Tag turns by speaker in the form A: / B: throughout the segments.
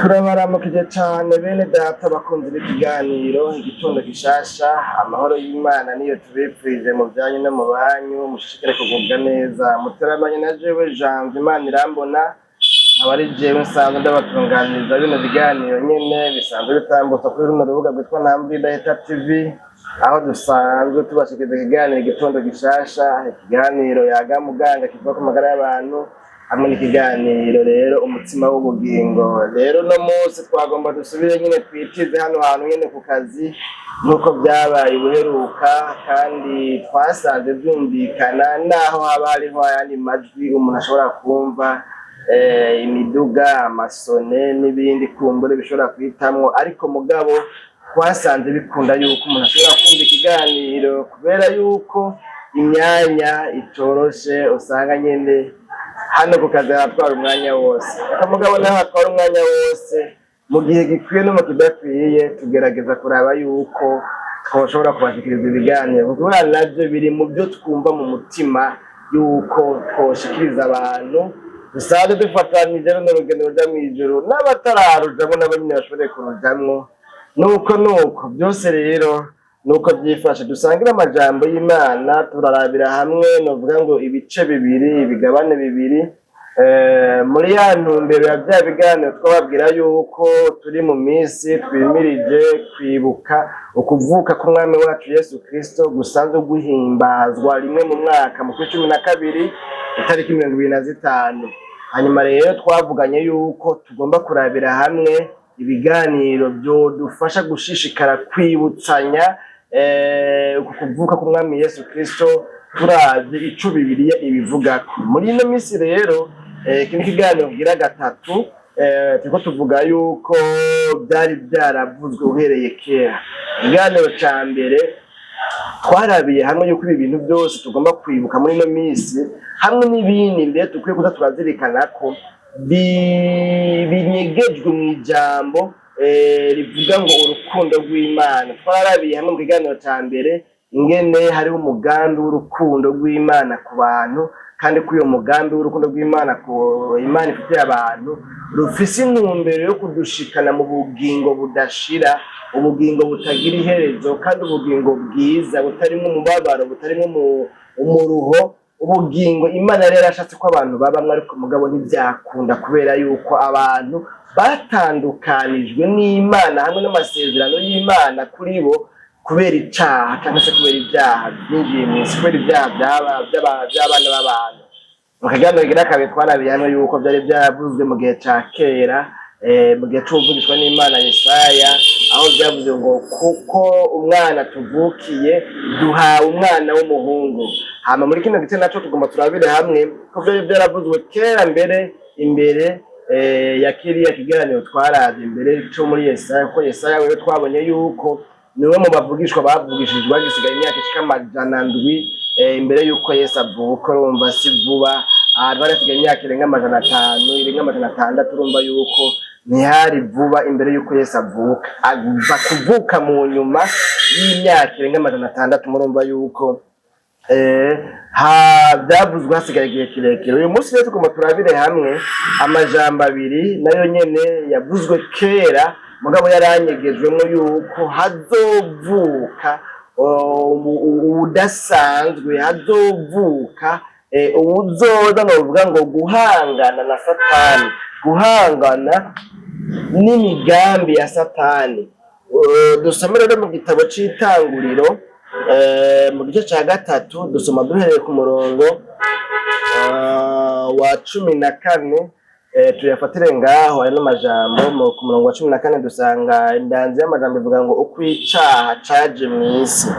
A: Turabaramukije cane bene data bakunzi b'ikiganiro Igitondo Gishasha. Amahoro y'Imana niyo tubipfurije mu vyanyu no mu banyu, mushishikare kugubwa neza. Muteramanye na jewe Janvier Imana irambona, nkaba ari jewe nsanzwe ndabatunganiriza bino biganiro nyene bisanzwe bitambutsa kuri runo rubuga rwitwa Ntambwe Idahita TV, aho dusanzwe tubashikiriza ikiganiro Igitondo Gishasha, ikiganiro Yaga Muganga kivuga ku magara y'abantu, hamwe n'ikiganiro rero Umutsima w'Ubugingo. Rero uno munsi twagomba dusubire nyine twitize hano hantu nyene ku kazi nk'uko byabaye ubuheruka, kandi twasanze byumvikana naho haba hariho ayandi majwi umuntu ashobora kumva, imiduga, amasone n'ibindi kumbure bishobora guhitamwo, ariko mugabo twasanze bikunda yuko umuntu ashobora kumva ikiganiro, kubera yuko imyanya itoroshe, usanga nyene hano ku kazi hatwara umwanya wose. Ariko mugabo naho hatwara umwanya wose, mu gihe gikwiye no mu kidakwiye tugerageza kuraba yuko twoshobora kubashikiriza ibiganiro, kuko buriya navyo biri mu byo twumva mu mutima yuko twoshikiriza abantu dusanzwe dufatanije runo rugendo ruja mw'ijuru, n'abatararujamwo nabo nyene bashobore kurujamwo. Nuko byose rero nuko byifashe. Dusangire amajambo y'Imana, turarabira hamwe novuga ngo ibice bibiri, ibigabane bibiri. Muri ya ntumbero ya bya biganiro twababwira yuko turi mu minsi twimirije kwibuka ukuvuka k'umwami wacu Yesu Kristo, gusanzwe guhimbazwa rimwe mu mwaka mu kwa 12, itariki 25. Hanyuma rero twavuganye yuko tugomba kurabira hamwe ibiganiro byodufasha gushishikara kwibutsanya uku kuvuka k'umwami Yesu Kristo, turavye ico Bibiliya ibivugako. Muri ino minsi rero, iki ni ikiganiro gira gatatu. Turiko tuvuga yuko byari byaravuzwe uhereye kera. Ikiganiro ca mbere twarabiye hamwe yuko ibi bintu byose tugomba kwibuka muri ino minsi, hamwe n'ibindi mbere dukwiye kuza turazirikana ko binyegejwe mu ijambo rivuga ngo urukundo rw'Imana. Twarabiye hamwe mu kiganiro ca mbere ingene hariho umugambi w'urukundo rw'Imana ku bantu, kandi ko uyo mugambi w'urukundo rw'Imana ku Imana ifitiye abantu rufise intumbero yo kudushikana mu bugingo budashira, ubugingo butagira iherezo, kandi ubugingo bwiza butarimwo umubabaro, butarimwo umuruho, ubugingo Imana yari yarashatse ko abantu babamwo. Ariko mugabo ntivyakunda, kubera yuko abantu batandukanijwe n'Imana hamwe n'amasezerano y'Imana kuri bo, kubera icaha cyangwa se kubera ibyaha byinjiye mw'isi, kubera ibyaha by'abana b'abantu. Mu kiganiro kigira kabiri twarabiye hamwe yuko byari byaravuzwe mu gihe ca kera, mu gihe c'uvugishwa n'Imana Yesaya, aho byavuze ngo kuko umwana tuvukiye, duhawe umwana w'umuhungu. Hama muri kino gice naco tugomba turabire hamwe ko byari byaravuzwe kera mbere, imbere ya kiriya kiganiro twaravye imbere co muri Yesaya, kuko Yesaya wewe twabonye yuko niwe mu bavugishwa bavugishijwe bagisigaye imyaka ishika 700 imbere yuko Yesu avuka. Urumva si vuba, ahantu hari hasigaye imyaka irenga 500, irenga 600. Urumva yuko ntihari vuba imbere yuko Yesu avuka, aza kuvuka mu nyuma y'imyaka irenga 600. Murumva yuko ha byavuzwe hasigaye igihe kirekire. Uyu munsi rero tugomba turabire hamwe amajambo abiri nayo nyene yavuzwe kera, mugabo yaranyegejwemo, yuko hazovuka uwudasanzwe, hazovuka uwuzoza novuga ngo guhangana na Satani, guhangana n'imigambi ya Satani. Dusome rero mu gitabo c'Itanguriro, mu gice ca gatatu, dusoma duhereye ku murongo wa 14, tuyafatire ngaho ayo n'amajambo. Ku murongo wa 14 dusanga indanzi y'amajambo ivuga ngo uko icaha caje mw'isi.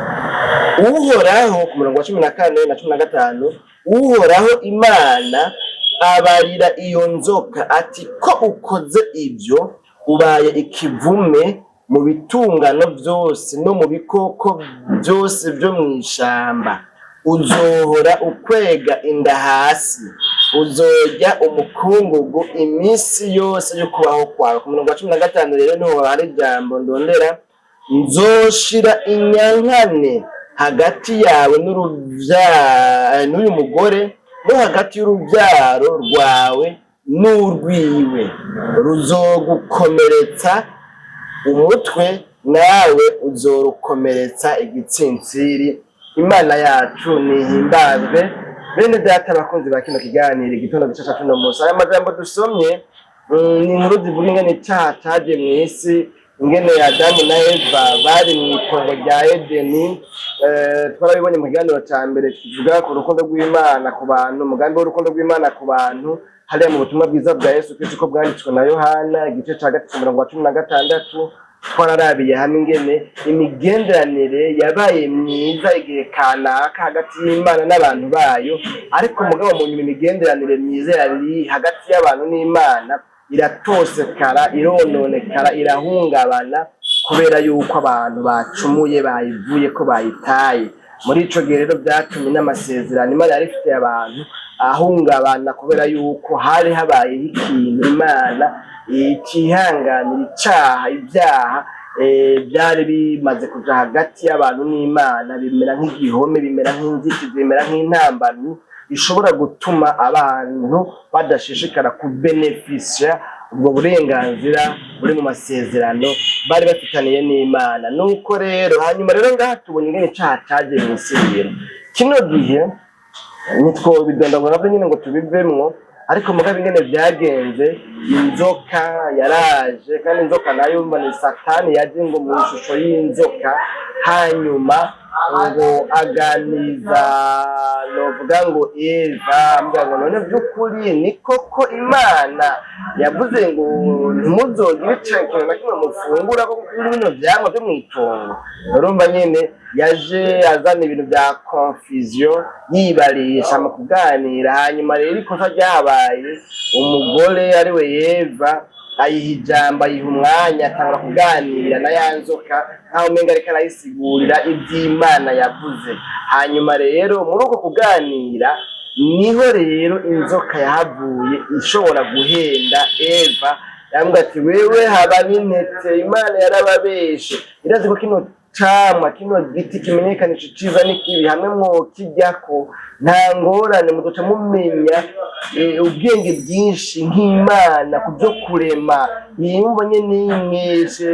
A: Uhoraho, ku murongo wa 14 na 15, Uhoraho Imana abarira iyo nzoka ati: "Ko ukoze ivyo, ubaye ikivume mu bitungano vyose no mu bikoko vyose vyo mw'ishamba. Uzohora ukwega inda hasi, uzorya umukungugu iminsi yose yo kubaho kwawe." Ku murongo wa 15 rero niho hari ijambo ndondera: "Nzoshira inyankane hagati yawe n'uyu mugore, no hagati y'uruvyaro rwawe." N'urwiwe ruzogukomeretsa umutwe, nawe uzorukomeretsa igitsintsiri. Imana yacu nihimbazwe. Bene data, abakunzi ba kino kiganiro Igitondo Gishasha cuno munsi, aya majambo dusomye ni inkuru zivuga ingene icaha caje mw'isi, ingene Adamu na Eva bari mw'itongo rya Edeni. Twarabibonye mu kiganiro ca mbere kivuga ku rukundo rw'Imana ku bantu, umugambi w'urukundo rw'Imana ku bantu, hariya mu butumwa bwiza bwa Yesu Kristo uko bwanditswe na Yohana, igice ca 3, umurongo wa 16. Twararabiye hamwe ingene imigenderanire yabaye myiza igihe kanaka hagati y'Imana n'abantu bayo, ariko mugabo mu nyuma imigenderanire myiza yari hagati y'abantu n'Imana iratosekara, irononekara, irahungabana, kubera yuko abantu bacumuye, bayivuye ko, bayitaye. Muri ico gihe rero vyatumye n'amasezerano Imana yari ifitiye abantu ahungabana, kubera yuko hari habayeho ikintu Imana itihanganira, icaha. Ibyaha byari bimaze kuja hagati y'abantu n'Imana, bimera nk'igihome, bimera nk'inzitizi, bimera nk'intambamyi ishobora gutuma abantu badashishikara kubenefisha ubwo burenganzira buri mu masezerano bari bafitaniye n'Imana. Nuko rero, hanyuma rero ngaha tubonye ingene icaha caje mw'isi. Rero kino gihe ntitwobidondagura navyo nyene ngo tubivemwo, ariko mugabo ingene vyagenze, inzoka yaraje, kandi inzoka nayo umva ni Satani yaje ngo mu ishusho y'inzoka, hanyuma ngo aganiriza, novuga ngo Eva, ambwira ngo: "None vy'ukuri ni koko Imana yavuze ngo ntimuzogire ikintu na kimwe mufungura ko kuri bino vyamwa vyo mw'itongo?" Urumva nyene yaje azana ibintu vya confusion, yibarisha mu kuganira. Hanyuma rero ikosa ryabaye, umugore ariwe Eva ayiha ijambo, ayiha umwanya, atangura kuganira na ya nzoka nkaho umenga ariko arayisigurira ivy'Imana yavuze. Hanyuma rero muri uko kuganira niho rero inzoka yahavuye ishobora guhenda Eva. Yambwira ati: "Wewe haba n'intete, Imana yarababeshe, irazi ko kino camwa, kino giti kimenyekanisha iciza n'ikibi, hamwe mwokiryako nta ngorane, muzoca mumenya ubwenge bwinshi nk'Imana ku byo kurema." Yumva nyene yimweshe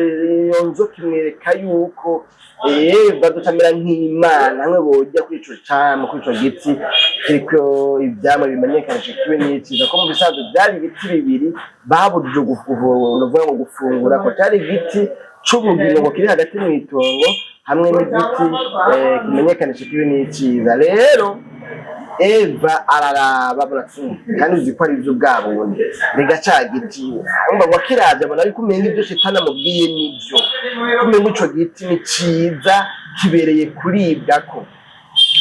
A: iyo nzoka, imwereka yuko bazoca amera nk'Imana hamwe borya kuri ico camwa, kuri ico giti kiriko ivyamwa bimenyekanisha ikibi n'iciza, ko mu bisanzwe vyari ibiti bibiri babujijwe novuga ngo gufungura, ko cari igiti c'ubugingo ngo kiri hagati mw'itongo, hamwe n'igiti kimenyekanisha ikibi n'iciza. Rero Eva araraba, abona ati: "Kandi uzi ko ari ivyo bwa bundi, rega ca giti." Urumva ngo akiravye abona yuko umenga ivyo Shetani amubwiye nivyo, ko umenga ico giti ni ciza, kibereye kuribwako.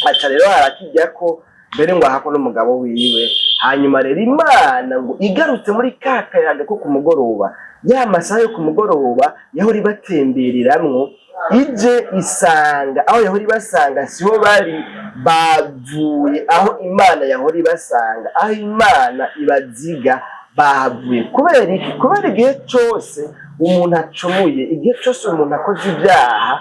A: Aca rero arakiryako, mbere ngo ahako n'umugabo wiwe. Hanyuma rero Imana ngo igarutse muri ka kayaga ko ku mugoroba, ya masaha yo ku mugoroba yahora ibatembereramwo, ije isanga aho yahora ibasanga siho bari, bavuye aho Imana yahora ibasanga, aho Imana ibaziga bahavuye. Kubera iki? Kubera igihe cose umuntu acumuye, igihe cose umuntu akoze ibyaha,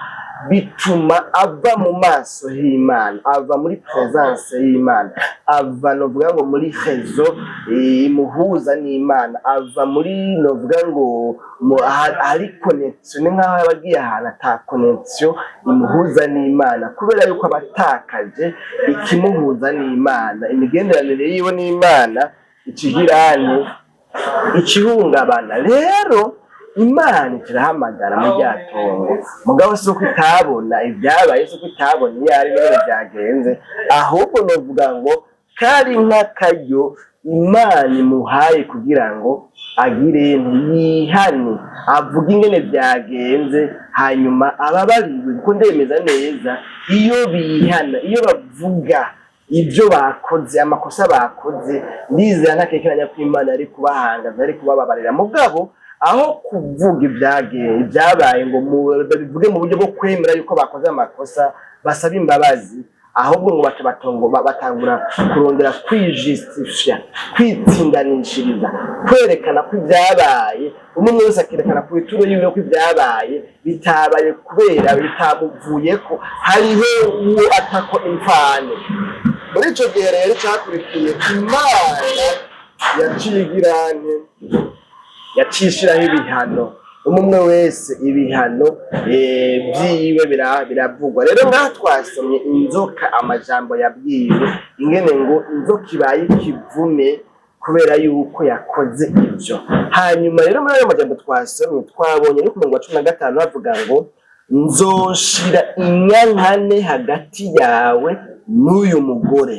A: bituma ava mu maso h'Imana, ava muri presence y'Imana, ava novuga ngo muri réseau imuhuza n'Imana, ava muri novuga ngo ahari connexion. Ni nk'aho aba agiye ahantu ata connexion imuhuza n'Imana, kubera yuko aba atakaje ikimuhuza n'Imana. Imigenderanire yiwe n'Imana ikigirane ikihungabana. Rero Imana ikirahamagara muri rya tongo. Mugabo si uko itabona ibyabaye, si uko itabona iyo ari n'ingene byagenze, ahubwo novuga ngo kari nk'akaryo Imana imuhaye kugira ngo agire yihane, avuge ingene byagenze, hanyuma ababariwe. Kuko ndemeza neza, iyo bihana, iyo bavuga ibyo bakoze, amakosa bakoze, ndizera ntakekeranya ko Imana yari kubahangaza, yari kubababarira. Mugabo aho kuvuga ibyabaye ngo babivuge mu buryo bwo kwemera yuko bakoze amakosa, basaba imbabazi, ahubwo ngo baca batongo batangura kurondera kwijustifia, kwitsindanishiriza, kwerekana ko ibyabaye, umwe wese akerekana ku ituro yiwe ko ibyabaye bitabaye kubera bitamuvuyeko, hariho uwo atako imfano. Muri ico gihe rero icyakurikiye, Imana Yaciye igirane, yaciye ishiraho ibihano, umwe umwe wese ibihano vyiwe biravugwa. Rero ngaha twasomye inzoka, amajambo yabwiwe, ingene ngo inzoka ibaye ikivume kubera yuko yakoze ivyo. Hanyuma rero muri ayo majambo twasomye, twabonye no ku murongo wa 15 bavuga ngo: "Nzoshira inyankane hagati yawe n'uyu mugore,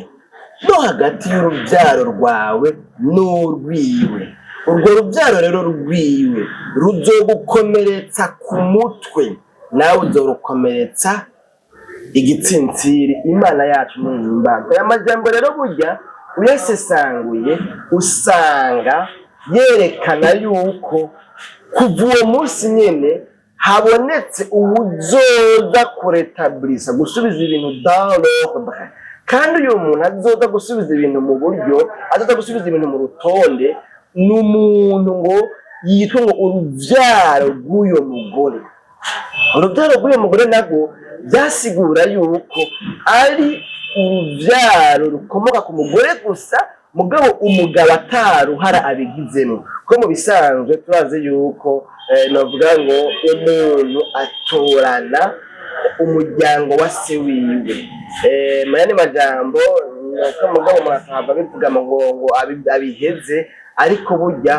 A: no hagati y'urubyaro rwawe n'urwiwe. Urwo rubyaro rero rwiwe ruzogukomeretsa ku mutwe, nawe uzorukomeretsa igitsintsiri." Imana yacu nihimbaza. Aya majambo rero burya uyasesanguye usanga yerekana yuko kuva uwo munsi nyene habonetse uwuzoza kurétablissa, gusubiza ibintu dans l'ordre. Kandi uyu muntu azoza gusubiza ibintu mu buryo, azoza gusubiza ibintu mu rutonde, ni umuntu ngo yitwa ngo uruvyaro rw'uyo mugore. Urubyaro rw'uyo mugore narwo byasigura yuko ari urubyaro rukomoka ku mugore gusa, mugabo umugabo ataruhara abigizemo. Ko mu bisanzwe turazi yuko novuga ngo umuntu atorana umuryango wa se wiwe. Mu yandi majambo, nuko mugabo umuntu akahava abivuga ngo abiheze, ariko burya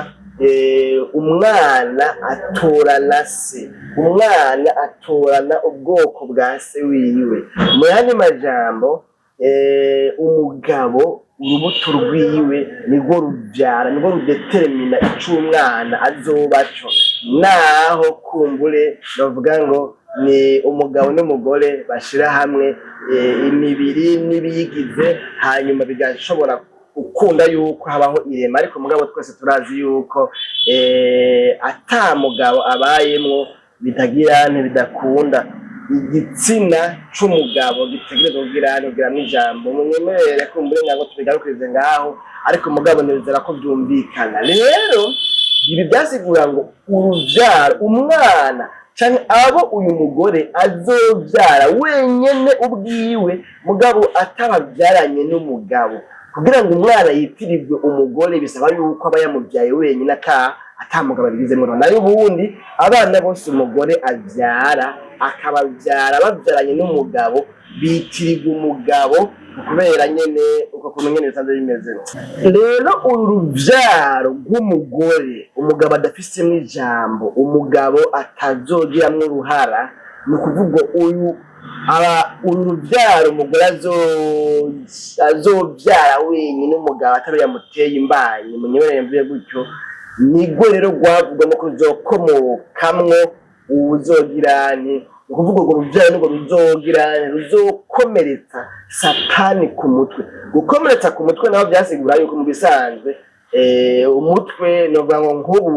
A: umwana atorana se, umwana atorana ubwoko bwa se wiwe. Mu yandi majambo, umugabo urubuto rwiwe nirwo ruvyara, nirwo rudétermina ico umwana azoba co. Naho kumbure bavuga ngo ni umugabo n'umugore bashira hamwe imibiri n'ibiyigize, hanyuma bigashobora gukunda yuko habaho irema, ariko mugabo twese turazi yuko ata mugabo abayemwo bitagira ntibidakunda. Igitsina c'umugabo gitegerezwa kugiramwo ijambo. Munyemerere kumbure ngo tubigarukirize ngaho, ariko mugabo nizera ko vyumvikana. Rero ibi byasigura ngo uruvyaro, umwana canke abo uyu mugore azovyara wenyene ubwiwe, mugabo atabavyaranye n'umugabo. Kugira ngo umwana yitirirwe umugore bisaba yuko aba yamuvyaye wenyine, ata mugabo abigizemwo. Nayo ubundi abana bose umugore avyara, akabavyara bavyaranye n'umugabo, bitirirwa umugabo, kubera nyene uko kuntu nyene bisanzwe bimeze. Rero uru ruvyaro rw'umugore umugabo adafisemwo ijambo, umugabo atazogiramwo uruhara, ni ukuvuga uyu aba uru ruvyaro umugore azovyara wenyine, umugabo atari yamuteye imbanyi, munyemerere mvuye gutyo, nigwo rero rwavugwamo ko ruzokomokamwo uwuzogirane. Ni ukuvuga urwo ruvyaro nirwo ruzogirane, ruzokomeretsa Satani ku mutwe. Gukomeretsa ku mutwe naho vyasigura yuko mu bisanzwe umutwe, novuga ngo nk'ubu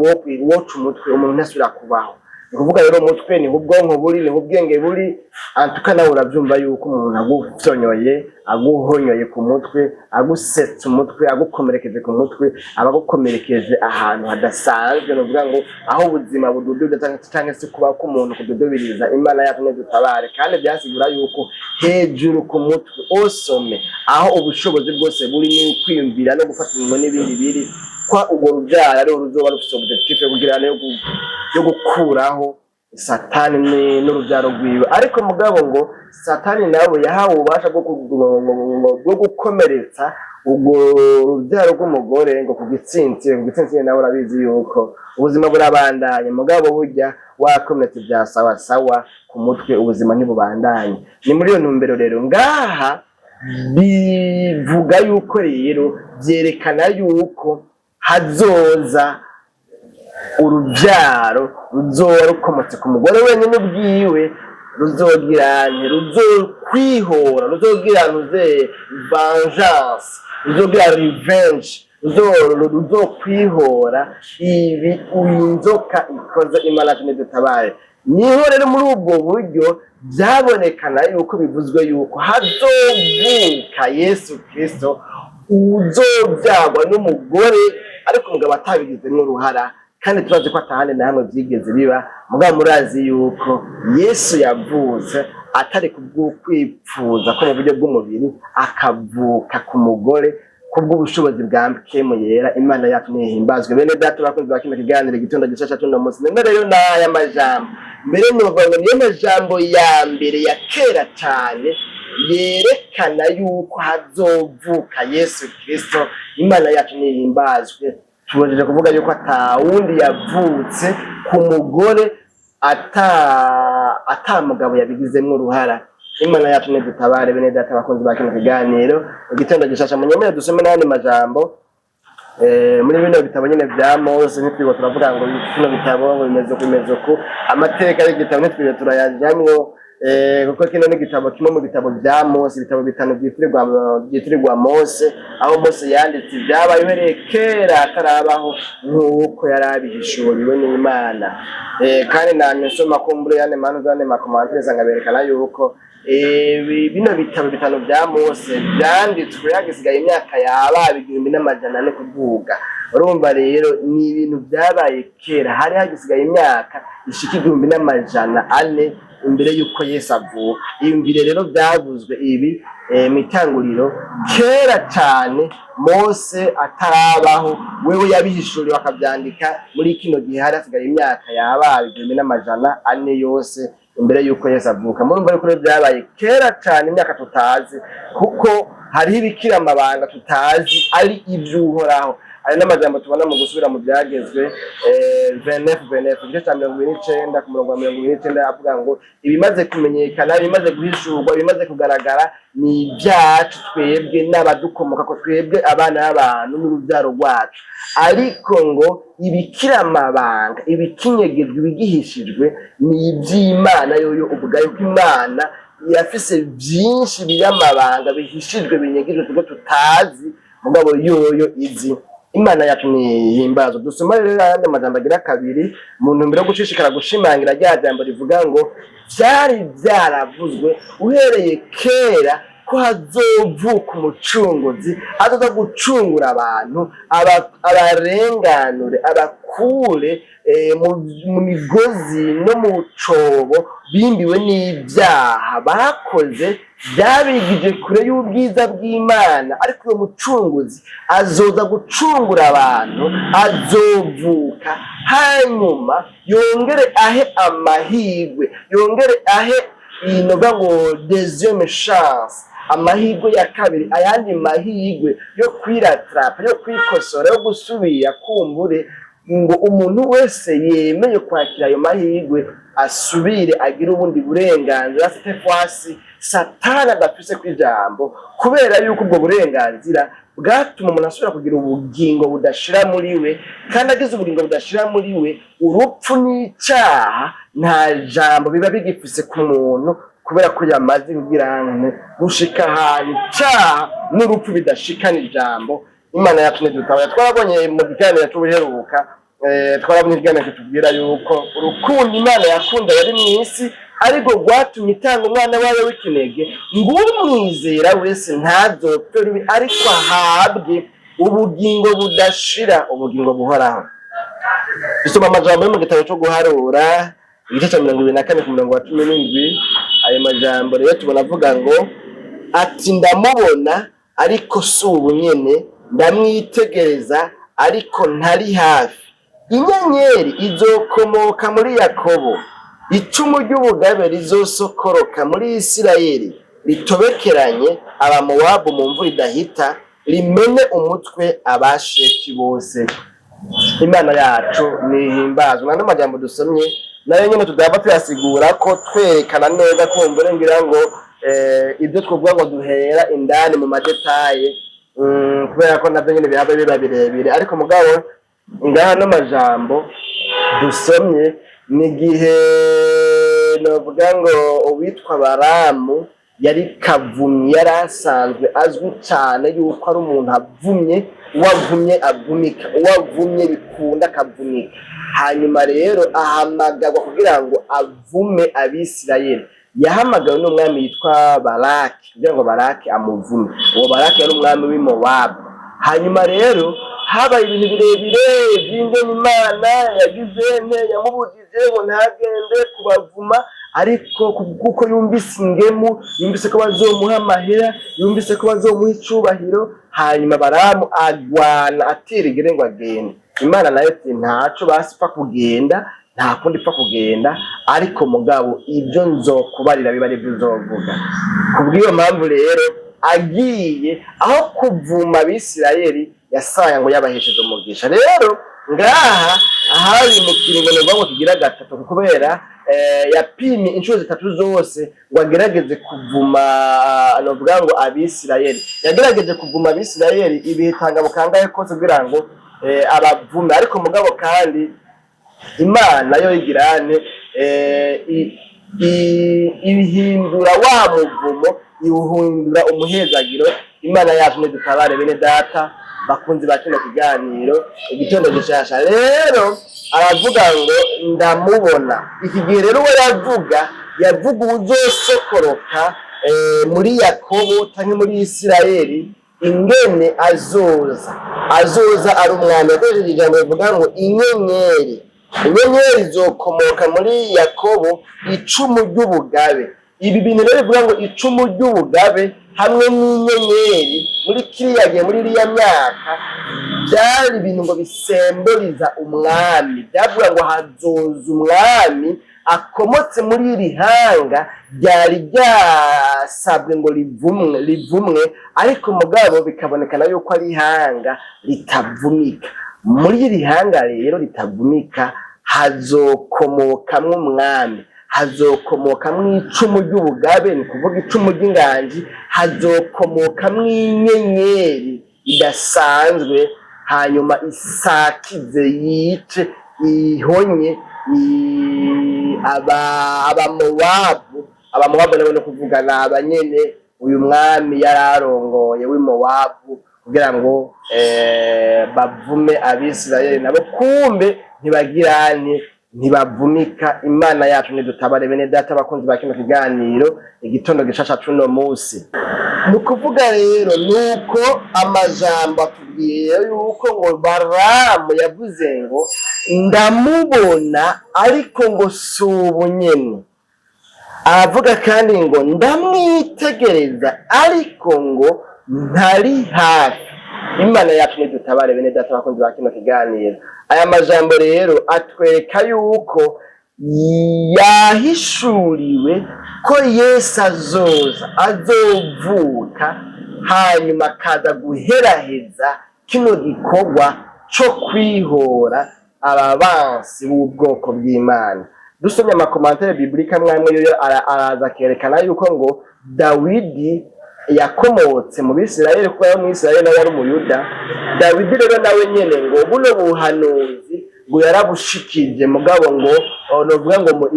A: woca umutwe, umuntu ntasubira kubaho. Ni ukuvuga rero umutwe niho ubwonko buri, niho ubwenge buri. Antuka nawe uravyumva yuko umuntu agufyonyoye, aguhonyoye ku mutwe, agusetse umutwe, agukomerekeje ku mutwe, aba agukomerekeje ahantu hadasanzwe. Ni ukuvuga ngo aho ubuzima bududubiza canke se kuba k'umuntu kududubiriza. Imana yacu nidutabare. Kandi vyasigura yuko hejuru ku mutwe osome aho ubushobozi bwose buri, n'ukwiyumvira no gufata ingingo n'ibindi biri kwa urwo ruvyaro ariho ruzoba rufise objectif yo kugira yo gukuraho Satani n'uruvyaro rwiwe. Ariko mugabo ngo Satani nawe yahawe ububasha bwo gukomeretsa urwo ruvyaro rw'umugore ngo ku gitsintsiro. Ku gitsintsiro nawe urabizi yuko ubuzima burabandanya, mugabo burya wakomeretse vya sawa sawa ku mutwe, ubuzima ntibubandanye. Ni muri iyo ntumbero rero ngaha bivuga yuko rero vyerekana yuko hazoza uruvyaro ruzoba rukomotse ku mugore wenyine ubwiwe, ruzogiranye, ruzokwihora, ruzogira ruze vengeance, ruzogira revenge, ruzokwihora ibi uyu nzoka ikoze. Imana yacu nidutabare. Niho rero muri ubwo buryo byabonekana yuko bivuzwe yuko hazovuka Yesu Kristo uzobyagwa n'umugore, ariko umugabo atabigizemwo uruhara. Kandi turazi ko atahandi na hamwe vyigeze biba. Mugabo murazi yuko Yesu yavutse atari kubw'ukwipfuza ko mu buryo bw'umubiri, akavuka ku mugore. Ku Kubw'ubushobozi bwa Mpwemu Yera. Imana yacu nihimbazwe. Bene data bakunzi ba kino kiganiro Igitondo Gishasha tuno munsi, none rero n'aya majambo mbere novuga ngo niyo majambo ya mbere ya kera cane yerekana yuko hazovuka Yesu Kristo. Imana yacu nihimbazwe. Tubujije kuvuga yuko atawundi yavutse ku mugore ata mugabo yabigizemwo uruhara. Imana yacu nidutabare. Bene data bakunzi ba kino kiganiro Igitondo Gishasha, munyemere dusome n'ayandi majambo muri bino bitabo nyene vya Mose. Ntitwirirwa turavuga ngo bino bitabo ngo bimeze uku, bimeze uku, amateka y'igitabo ntitwirirwe turayajamwo, kuko kino ni igitabo kimwe mu bitabo vya Mose, ibitabo bitanu vyitirirwa Mose, aho Mose yanditse ibyabaye uhereye kera atarabaho nk'uko yari abihishuriwe n'Imana. Kandi namye nsoma kumbure yane manu zane ma commentaires ngaberekana yuko bino bitabo bitanu vya Mose vyanditswe hagisigaye imyaka yababa 1400 kuduga. Urumva rero ni ibintu vyabaye kera, hari hagisigaye imyaka ishika 1400 imbere yuko Yesu avuka. Iyumvire rero, vyavuzwe ibi mw'itanguriro kera cane, Mose atarabaho, wewe yabihishuriwe akavyandika muri kino gihe hari hasigaye imyaka yababa 1400 yose imbere yuko Yesu avuka. Murumva yuko rero vyabaye kera cane, imyaka tutazi, kuko hariho ibikira amabanga tutazi ari ivy'Uhoraho. Hari n'amajambo tubona mu Gusubira mu Vyagezwe 29 29, igice ca 29 ku murongo wa 29, avuga ngo ibimaze kumenyekana, ibimaze guhishurwa, ibimaze kugaragara ni ibyacu twebwe n'abadukomoka ko, twebwe abana b'abantu n'urubyaro rwacu. Ariko ngo ibikira amabanga, ibikinyegejwe, ibigihishijwe ni iby'Imana yoyo ubwayo, ko Imana irafise byinshi biri amabanga, bihishijwe, binyegejwe, twebwe tutazi, mugabo yoyo izi. Imana yacu nihimbazwe. Dusoma rero ayandi majambo agira kabiri mu ntumbero yo gushishikara gushimangira rya jambo rivuga ngo vyari vyaravuzwe uhereye kera ko hazovuka umucunguzi azoza gucungura abantu, abarenganure, abakure mu migozi no mu cobo bimbiwe n'ibyaha bakoze byabigije kure y'ubwiza bw'Imana. Ariko uwo mucunguzi azoza gucungura abantu, azovuka, hanyuma yongere ahe amahirwe, yongere ahe inovuga ngo deuxième chance, amahirwe ya kabiri, ayandi mahirwe yo kwiratrapa, yo kwikosora, yo gusubira. Kumbure ngo umuntu wese yemeye kwakira ayo mahirwe asubire agire ubundi burenganzira, cette fois Satani adafise kw'ijambo, kubera yuko ubwo burenganzira bwatuma umuntu asubira kugira ubugingo budashira muri we. Kandi agize ubugingo budashira muri we, urupfu n'icyaha nta jambo biba bigifise ku muntu, kubera ko yamaze kugira ngo gushika ahantu icyaha n'urupfu bidashikana ijambo. Imana yacu ntidutabara. Twarabonye mu kiganiro c'ubuheruka, twarabonye ikiganiro kitubwira yuko urukundo Imana yakunda yari mw'isi ariko rwatumye itanga umwana wayo w'ikinege, ngo umwizera wese ntazopfe rubi, ariko ahabwe ubugingo budashira, ubugingo buhoraho. Dusoma amajambo yo mu gitabo cyo Guharura, igice cya 24 ku murongo wa 17. Ayo majambo rero tubona avuga ngo ati: "Ndamubona, ariko si ubu nyene, ndamwitegereza, ariko ntari hafi. Inyenyeri izokomoka muri Yakobo, icumu ry'ubugabe rizosokoroka muri Isirayeli, ritobekeranye Abamowabu mu mvura idahita, rimene umutwe Abasheki bose." Imana yacu nihimbazwe. N'andi majambo dusomye nayo nyene tudahava tuyasigura ko twerekana neza, kumbure ngira ngo ibyo twovuga ngo duhera indani mu ma détails, kubera ko navyo nyene bihava biba birebire. Ariko mugabo ngaha no majambo dusomye ni igihe novuga ngo uwitwa Baramu yari kavumyi, yari asanzwe azwi cyane yuko ari umuntu avumye, uwo avumye avumika, uwo avumye bikunda akavumika. Hanyuma rero ahamagarwa kugira ngo avume Abisirayeli. Yahamagawe n'umwami yitwa Baraki kugira ngo Baraki amuvume. Uwo Baraki yari umwami w'i Mowabu. Hanyuma rero habaye ibintu birebire by'ingene Imana yagize nte yamubujije ngo ntagende kubavuma, ariko kuko yumvise ingemu, yumvise ko bazomuha amahera, yumvise ko bazomuha icubahiro, hanyuma rero aca aragenda. Hanyuma Baramu agwana atirigire ngo agende. Imana nayo ati: "Ntaco, basi pfa kugenda, nta kundi, pfa kugenda, ariko mugabo ibyo nzokubarira biba aribyo uzovuga." Kubw'iyo mpamvu rero, agiye aho kuvuma Abisirayeli, yasanga ngo yabahesheje umugisha. Rero ngaha ahari mu kiringo novuga ngo kigira gatatu, kubera yapimye inshuro zitatu zose ngo agerageze kuvuma, novuga ngo Abisirayeli. Yagerageje kuvuma Abisirayeli ibihe tangabo kangahe kose kugira ngo abavume, ariko mugabo kandi Imana yo igirane ibihindura wa muvumo, iwuhindura umuhezagiro. Imana yacu nidutabare, bene data bakunzi ba kino kiganiro Igitondo Gishasha. Rero aravuga ngo: "Ndamubona." Iki gihe rero uwo yavuga, yavuga uwuzosokoroka muri Yakobo canke muri Isirayeli, ingene azoza ari umwami. Yakoresheje ijambo rivuga ngo inyenyeri, inyenyeri izokomoka muri Yakobo, icumu ry'ubugabe. Ibi bintu rero bivuga ngo icumu ry'ubugabe hamwe n'inyenyeri, muri kiriya gihe, muri iriya myaka, byari ibintu ngo bisemboriza umwami. Byavuga ngo hazoza umwami akomotse muri iri hanga ryari ryasabwe ngo rivumwe, rivumwe, ariko mugabo bikabonekana yuko ari ihanga ritavumika. Muri iri hanga rero ritavumika hazokomokamwo umwami, hazokomokamwo icumu ry'ubugabe, ni kuvuga icumu ry'inganji, hazokomokamwo inyenyeri idasanzwe, hanyuma isakize, yice, ihonye Abamowabu. Abamowabu nabo no kuvuga ni abanyene uyu mwami yari arongoye w'Imowabu, kugira ngo bavume Abisirayeli, nabo kumbe ntibagirane, ntibavumika. Imana yacu nidutabare, bene data bakunzi ba kino kiganiro Igitondo Gishasha cuno musi. Ni ukuvuga rero nuko amajambo atubwiye yuko ngo Baramu yavuze ngo: "Ndamubona, ariko ngo si ubu nyene." Aravuga kandi ngo: "Ndamwitegereza, ariko ngo ntari hafi." Imana yacu nidutabare, bene data bakunzi ba kino kiganiro. Aya majambo rero atwereka yuko yahishuriwe ko Yesu azoza, azovuka, hanyuma akaza guheraheza kino gikorwa co kwihora ababansi b'ubwoko bw'Imana. Dusomye ama commentaires bibliques amwe amwe, yo araza akerekana yuko ngo Dawidi yakomotse mu Bisirayeli, kuko yari Umwisirayeli, nawe yari Umuyuda. Dawidi rero nawe nyene ngo buno buhanuzi ngo yarabushikije, mugabo ngo novuga ngo mu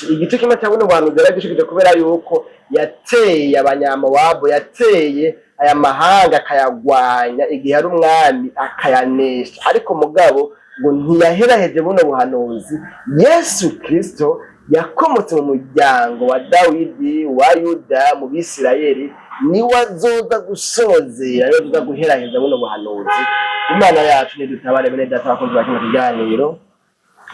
A: igice kimwe cya buno buhanuzi yaragishikije, kubera yuko yateye Abanyamowabu, yateye aya mahanga akayagwanya igihe ari umwami, akayanesha, ariko mugabo ngo ntiyaheraheje buno buhanuzi. Yesu Kristo yakomotse mu muryango wa Dawidi, wa Yuda, mu Bisirayeli, niwe azoza gusozera, niwe azoza guheraheza buno buhanuzi. Imana yacu nidutabare, bene data bakunzi ba kino kiganiro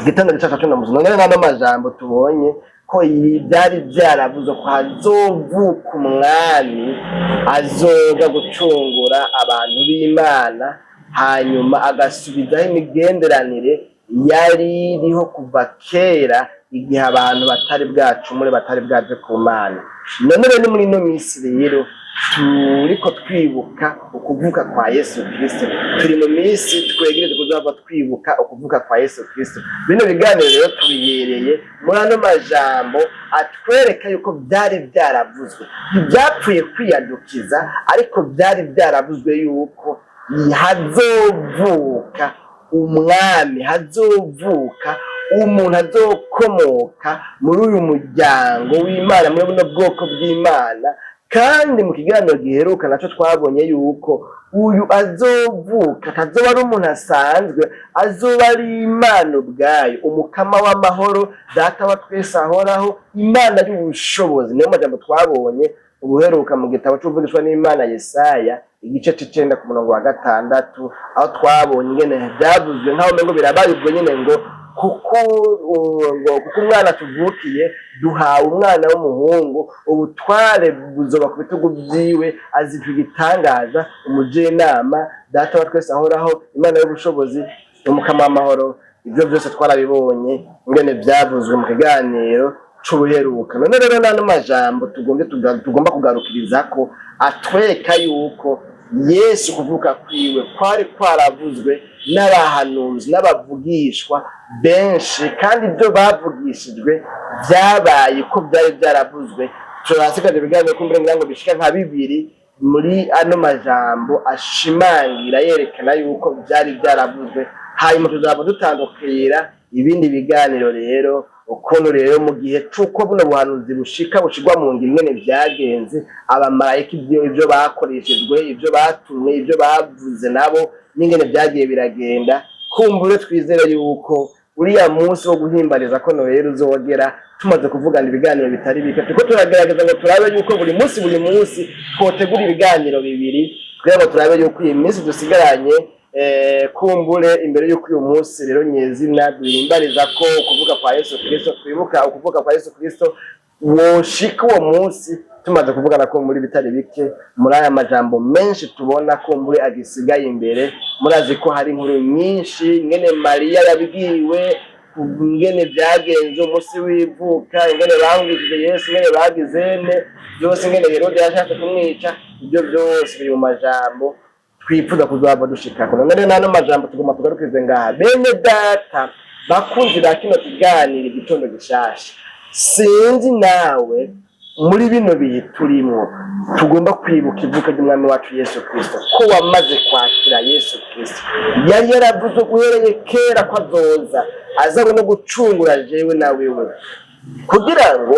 A: Igitondo Gishasha cuno musi. None n'ano majambo tubonye ko ibi byari byaravuze ko hazovuka umwami azoga gucungura abantu b'Imana, hanyuma agasubizaho imigenderanire yari iriho kuva kera, igihe abantu batari bwacumure, batari bwaje ku Mana. None rero ni muri ino minsi rero turiko twibuka ukuvuka kwa Yesu Kristo, turi mu minsi twegereje kuzava twibuka ukuvuka kwa Yesu Kristo. Bino biganiro rero tubihereye muri ano majambo atwereka yuko byari byaravuzwe, ntibyapfuye kwiyadukiza, ariko byari byaravuzwe yuko hazovuka umwami, hazovuka umuntu azokomoka muri uyu muryango w'Imana, muri buno bwoko bw'Imana. Kandi mu kiganiro giheruka naco twabonye yuko uyu azovuka atazoba ari umuntu asanzwe, azoba ari Imana ubwayo, Umukama w'amahoro, Data wa twese ahoraho, Imana y'ubushobozi. Niyo majambo twabonye ubuheruka mu gitabo c'Uvugishwa n'Imana Yesaya, igice c'icenda ku murongo wa gatandatu, aho twabonye ingene vyavuzwe nk'aho umengo birabaye ubwo nyene ngo Kuko ngo kuko umwana tuvukiye, duhawe umwana w'umuhungu, ubutware buzoba ku bitugu vyiwe, azitwa Igitangaza, Umujenama, Data wa twese ahoraho, Imana y'ubushobozi, Umukama w'amahoro. Ivyo vyose twarabibonye ingene vyavuzwe mu kiganiro c'ubuheruka. None rero n'ano majambo tugomba kugarukirizako atwereka yuko Yesu kuvuka kwiwe kwari kwaravuzwe n'abahanuzi n'abavugishwa benshi, kandi ibyo bavugishijwe vyabaye ko vyari vyaravuzwe. Turasigaje ibiganiro kumbure ngira ngo bishika nka bibiri muri ano majambo ashimangira yerekana yuko vyari vyaravuzwe. Hanyuma tuzaba dutandukira ibindi biganiro rero, ukuntu rero mu gihe c'uko buno buhanuzi bushika bushirwa mu ngiro, ingene vyagenze, abamarayika ivyo bakoreshejwe, ivyo batumwe, ivyo bavuze nabo, n'ingene vyagiye biragenda. Kumbure twizere yuko uriya munsi wo guhimbariza ko Noheli uzogera tumaze kuvugana ibiganiro bitari bike. Turiko turagerageza ngo turabe yuko buri munsi buri munsi twotegura ibiganiro bibiri, kugira ngo turabe yuko iyi minsi dusigaranye, kumbure imbere yuko uyu munsi rero nyezina duhimbariza ko ukuvuka kwa Yesu Kristo, twibuka ukuvuka kwa Yesu Kristo, woshika uwo munsi tumaze kuvugana ko muri bitari bike muri aya majambo menshi tubona ko muri agisigaye imbere. Murazi ko hari inkuru nyinshi, ingene Mariya yabwiwe, ingene vyagenze umunsi w'ivuka, ingene bangishije Yesu, ingene bagizene byose, ingene Herode yashatse kumwica. Ibyo byose biri mu majambo twifuza kuzava dushikako. None rero n'ano majambo tugomba tugarukize ngaha. Bene data bakunzi ba kino kiganiro Igitondo Gishasha, sinzi nawe, muri bino bihe turimwo tugomba kwibuka ivuka ry'umwami wacu Yesu Kristo, ko wamaze kwakira Yesu Kristo yari yaravuze uhereye kera ko azoza azanywe no gucungura jewe na wewe, kugira ngo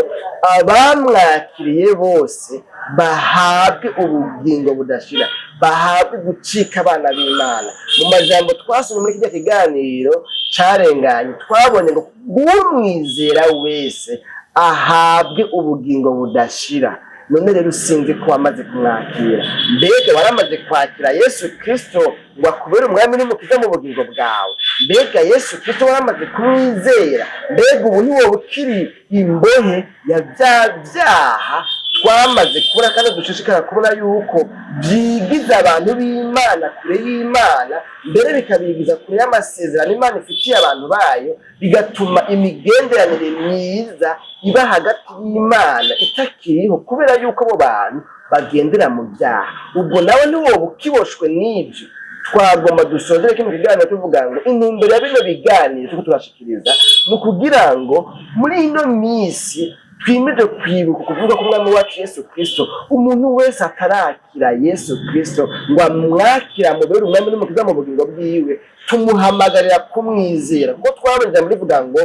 A: abamwakiriye bose bahabwe ubugingo budashira, bahabwe gucika abana b'Imana. Mu majambo twasomye muri kirya kiganiro carenganye, twabonye ngo umwizera wese ahabwe ubugingo budashira. None rero sinzi ko wamaze kumwakira. Mbega waramaze kwakira Yesu Kristo ngo akubere umwami n'umukiza mu bugingo bwawe? Mbega Yesu Kristo waramaze kumwizera? Mbega ubu ntiwoba ukiri imbohe ya bya byaha twamaze kubona kandi dushishikara kubona yuko byigiza abantu b'Imana kure y'Imana, mbere bikabigiza kure y'amasezerano Imana ifitiye abantu bayo, bigatuma imigenderanire myiza iba hagati y'Imana itakiriho, kubera yuko abo bantu bagendera mu byaha? Ubwo nawe ntiwoba ukiboshwe n'ibyo? Twagomba dusozere kino kiganiro tuvuga ngo intumbero ya bino biganiro turiko turashikiriza ni ukugira ngo muri ino minsi twimeje kwibuka ukuvuga ko umwami wacu Yesu Kristo, umuntu wese atarakira Yesu Kristo ngo amwakira amubere umwami n'umukiza mu bugingo bwiwe, tumuhamagarira kumwizera, kuko twabonye ijambo rivuga ngo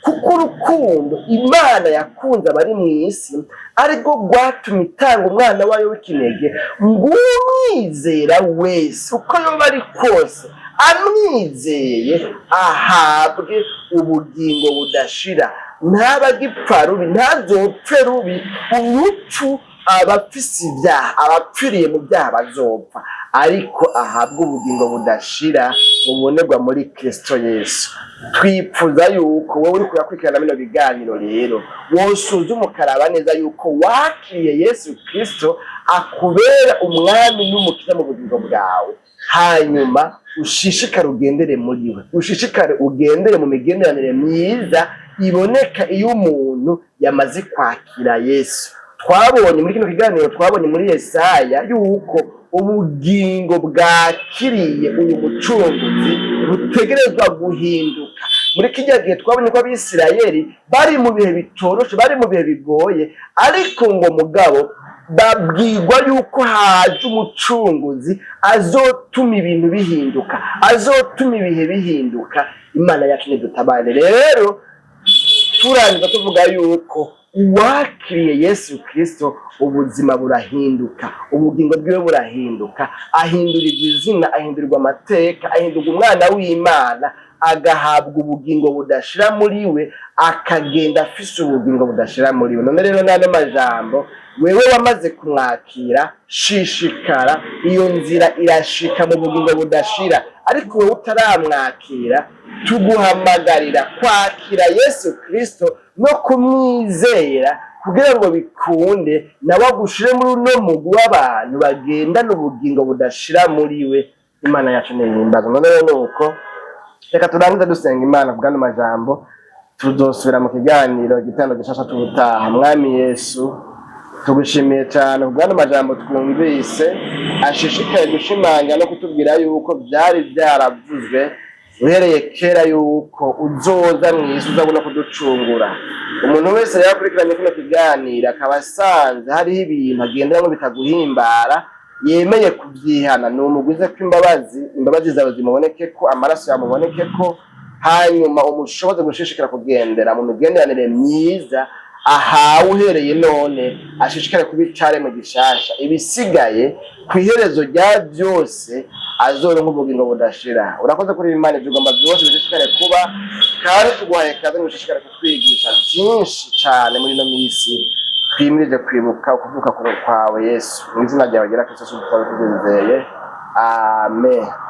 A: kuko urukundo Imana yakunze abari mu isi arirwo rwatumye itanga umwana wayo w'ikinege, ngo umwizera wese uko yoba ari kose amwizeye ahabwe ubugingo budashira, ntaba agipfa rubi, ntazopfe rubi. Urupfu abafise ibyaha, abapfiriye mu byaha bazopfa, ariko ahabwe ubugingo budashira bubonerwa muri Kristo Yesu. Twipfuza yuko wowe uriko urakurikirana bino biganiro rero wosuzuma ukaraba neza yuko wakiriye Yesu Kristo akubera umwami n'umukiza mu bugingo bwawe, hanyuma ushishikare ugendere muri we, ushishikare ugendere mu migenderanire myiza iboneka iyo umuntu yamaze kwakira Yesu. Twabonye muri kino kiganiro, twabonye muri Yesaya yuko ubugingo bwakiriye uyu mucunguzi butegerezwa guhinduka. Muri kirya gihe twabonye ko Abisirayeli bari mu bihe bitoroshe, bari mu bihe bigoye, ariko ngo mugabo babwirwa yuko haje umucunguzi azotuma ibintu bihinduka, azotuma ibihe bihinduka. Imana yacu nidutabare. Rero turangiza tuvuga yuko uwakiriye Yesu Kristo ubuzima burahinduka, ubugingo bwiwe burahinduka, ahindurirwa izina, ahindurirwa amateka, ahindurwa umwana w'Imana, agahabwa ubugingo budashira muri we, akagenda afise ubugingo budashira muri we. None rero n'ano majambo, wewe wamaze kumwakira, shishikara, iyo nzira irashika mu bugingo budashira. Ariko wowe utaramwakira, tuguhamagarira kwakira Yesu Kristo no kumwizera kugira ngo bikunde nawe agushire muri uno mugwi w'abantu bagendana ubugingo budashira muri we. Imana yacu nihimbaza. None rero nuko reka turangize dusenga Imana kubw'ano majambo. Tuzosubira mu kiganiro Igitando Gishasha tubutaha. Mwami Yesu, tugushimiye cyane kubw'ano majambo twumvise ashishikaye gushimangira no kutubwira yuko byari byaravuzwe uhereye kera yuko uzoza mw'isi, uzabona kuducungura. Umuntu wese rero akurikiranye kino kiganiro akaba asanze hariho ibintu agenderamwo bitaguhimbara, yemeye kuvyihana, ni umugwize ko imbabazi, imbabazi zawe zimuboneke ko, amaraso yamuboneke ko, hanyuma umushoboze gushishikara kugendera mu migenderanire myiza ahawe uhereye none, ashishikare kuba icaremwe gishasha. Ibisigaye ku iherezo rya byose azoronka ubugingo budashira. Urakoze kuri Imana, ivyo ugomba byose bishishikare kuba, kandi tuguhaye kaze ngo ushishikare kutwigisha byinshi cane muri ino minsi twimirije kwibuka ukuvuka kwawe Yesu. Mu izina ryawe ryera Kristo tutabe tubyizeye, amen.